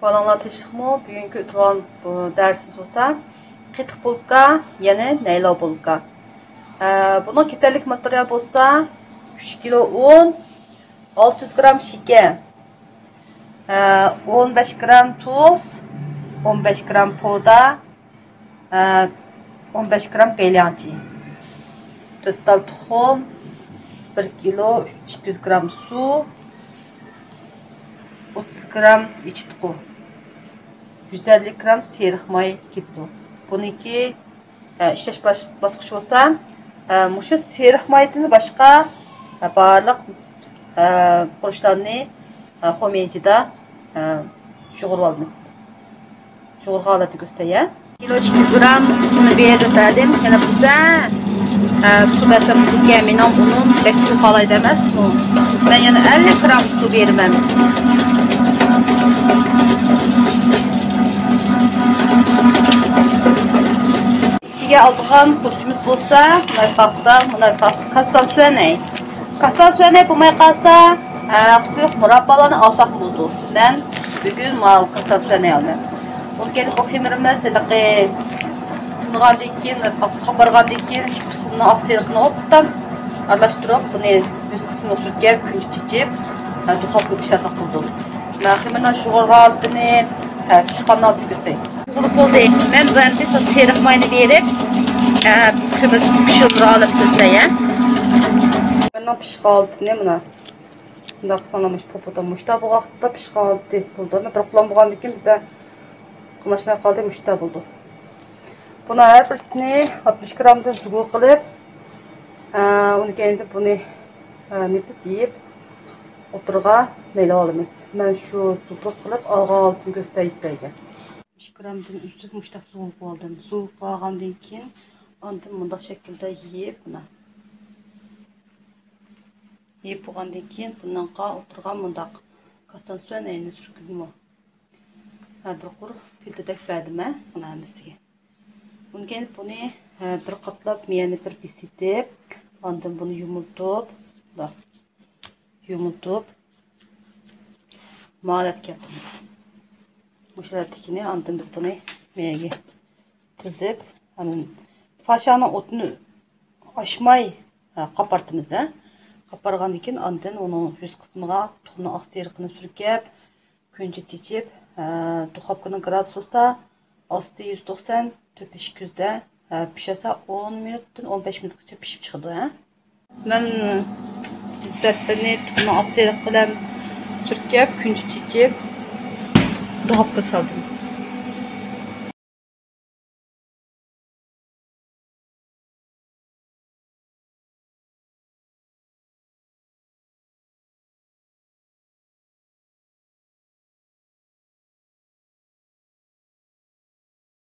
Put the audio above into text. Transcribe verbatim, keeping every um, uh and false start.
بالىلار تىنچلىقمۇ؟ بۈگۈنكى ئۆتىدىغان بۇ دەرسىمىز بولسا قېتىق بولكا، يەنى نەيلون بولكا. ئە، بۇنىڭ كېتەرلىك ماتېرىيال بولسا ئۈچ كىلو ئۇن، ئالتە يۈز گرام شېكەر، ئە، ئون بەش گرام تۇز، ئون بەش گرام پودا، ئە، ئون بەش گرام گەيلياڭچى، تۆت تال تۇخۇم، بىر كىلو ئىككى يۈز گرام سۇ، ئوتتۇز گرام ئېچىتقۇ، يۈز ئەللىك گرام سېرىق ماي كېتىدۇ. بۇنىڭكى ئە، ئىشلەش باس-، باسقۇچى بولسا، ئە، مۇشۇ سېرىق مايدىن باشقا، ئە، بارلىق، ئە، خۇرۇچلارنى، ئە، خۇمەيجىدا، ئە، يۇغۇرۇۋالىمىز. يۇغۇرغان ھالەتتە كۆرسىتەي، يا. كىلو ئىككى يۈز گرام سۇنى بېرىپ بەردىم. يەنە بىزە، ئە، سۇ بەرسەم بولىدىكەن، مېنىڭ ئۇنۇم بەك سۇ خالايدۇ ئەمەسمۇ. مەن يەنە ئەللىك گرام سۇ بېرىمەن. ئىچىگە ئالىدىغان خۇرۇچىمىز بولسا، مۇناۋاقتا، مۇناۋاق كاستان سۈەنەي. كاستان سۈەنەي بولماي قالسا، ئە، قويۇق مۇراببالارنى ئالساق بولىدۇ. مەن بۈگۈن ماۋۇ كاستان سۈەنەي ئالىمەن. ئۇنى كېيىن بۇ خېمىرىمىز ھېلىقى تىنغاندىن كېيىن، قاپارغاندىن كېيىن، تۇخۇمنىڭ ئاق سېرىقىنى ئوبدان ئارىلاشتۇرۇپ، بۇنى يۈز قىسمىغا سۈركەپ، كۈنگە چېچىپ، ئە، دۇخوپكىغا پىشۇرساق بولىدۇ. مەن خېمىرنىڭ شۇغۇرغان ھالىتىنى، ئە، پىشقان ھالىتىنى كۆرسەتەي. بولۇپ بولدى. مەن بۇ ئەمدى سېرىق ماينى بېرىپ، ئە، خېمىر پىشۇرۇپ ئالىپ تۇرسا، يا. خېمىرنىڭ پىشقان ھالىتىنى مانا. شۇنداق ساڭلاماش پوپۇدا مۇشتا بولغاقتا پىشقان ھالىتى بولىدۇ. مەن بىر قۇلام بولغاندىن كېيىن بىزە قاملاشماي قالدى، مۇشتا بولىدۇ. بۇنى ھەر بىرسىنى ئاتمىش گرامدىن زۇگۇ قىلىپ، ئە، ئۇنى كەينىدە بۇنى، ئە، نېپىز يېيىپ، ئوتتۇرىغا نەيلەپ ئالىمىز. مەن شۇ زۇگۇ قىلىپ ئالغان ھالىتىنى كۆرسىتەي سىلەرگە. ئاتمىش گرامدىن ئۈزۈپ مۇشتاق زۇۋۇلۇپ ئالدىم. زۇۋۇلۇپ ئالغاندىن كېيىن ئاندىن مۇنداق شەكىلدە يېيىپ، مانا. يېيىپ بولغاندىن كېيىن بۇنىڭغا ئوتتۇرىغا مۇنداق كاستان سۈەنەينى سۈركىدىمۇ. ھە، بىر قۇر پىلتىدەك بەردىم، ھە، مانا ھەممىسىگە. ئۇنىڭ كېيىن بۇنى، ھە، بىر قاتلاپ مېيەنى بىر بېسىتىپ، ئاندىن بۇنى يۇمۇلتۇپ، مۇنداق يۇمۇلتۇپ، ماۋۇ ھالەتكە كەلتۈرىمىز. مۇشۇ ھالەتتىكىنى ئاندىن بىز بۇنى مېيەگە تىزىپ، ئاندىن پاشانىڭ ئوتىنى ئاچماي، ھە، قاپارتىمىز، ھە. قاپارغاندىن كېيىن ئاندىن ئۇنىڭ يۈز قىسمىغا تۇخۇمنىڭ ئاق سېرىقىنى سۈركەپ، كۈنجۈت چېچىپ، ھە، دۇخوپكىنىڭ گرادۇسى بولسا ئاستى يۈز توقسان، تۆپى ئىككى يۈزدە، ھە، پىشىسا ئون مىنۇتتىن ئون بەش مىنۇتقىچە پىشىپ چىقىدۇ، ھە. مەن زەپىنى تۇخۇمنىڭ ئاق سېرىقى بىلەن سۈركەپ، كۈنجۈت چېچىپ، دۇخوپكىغا سالدىم.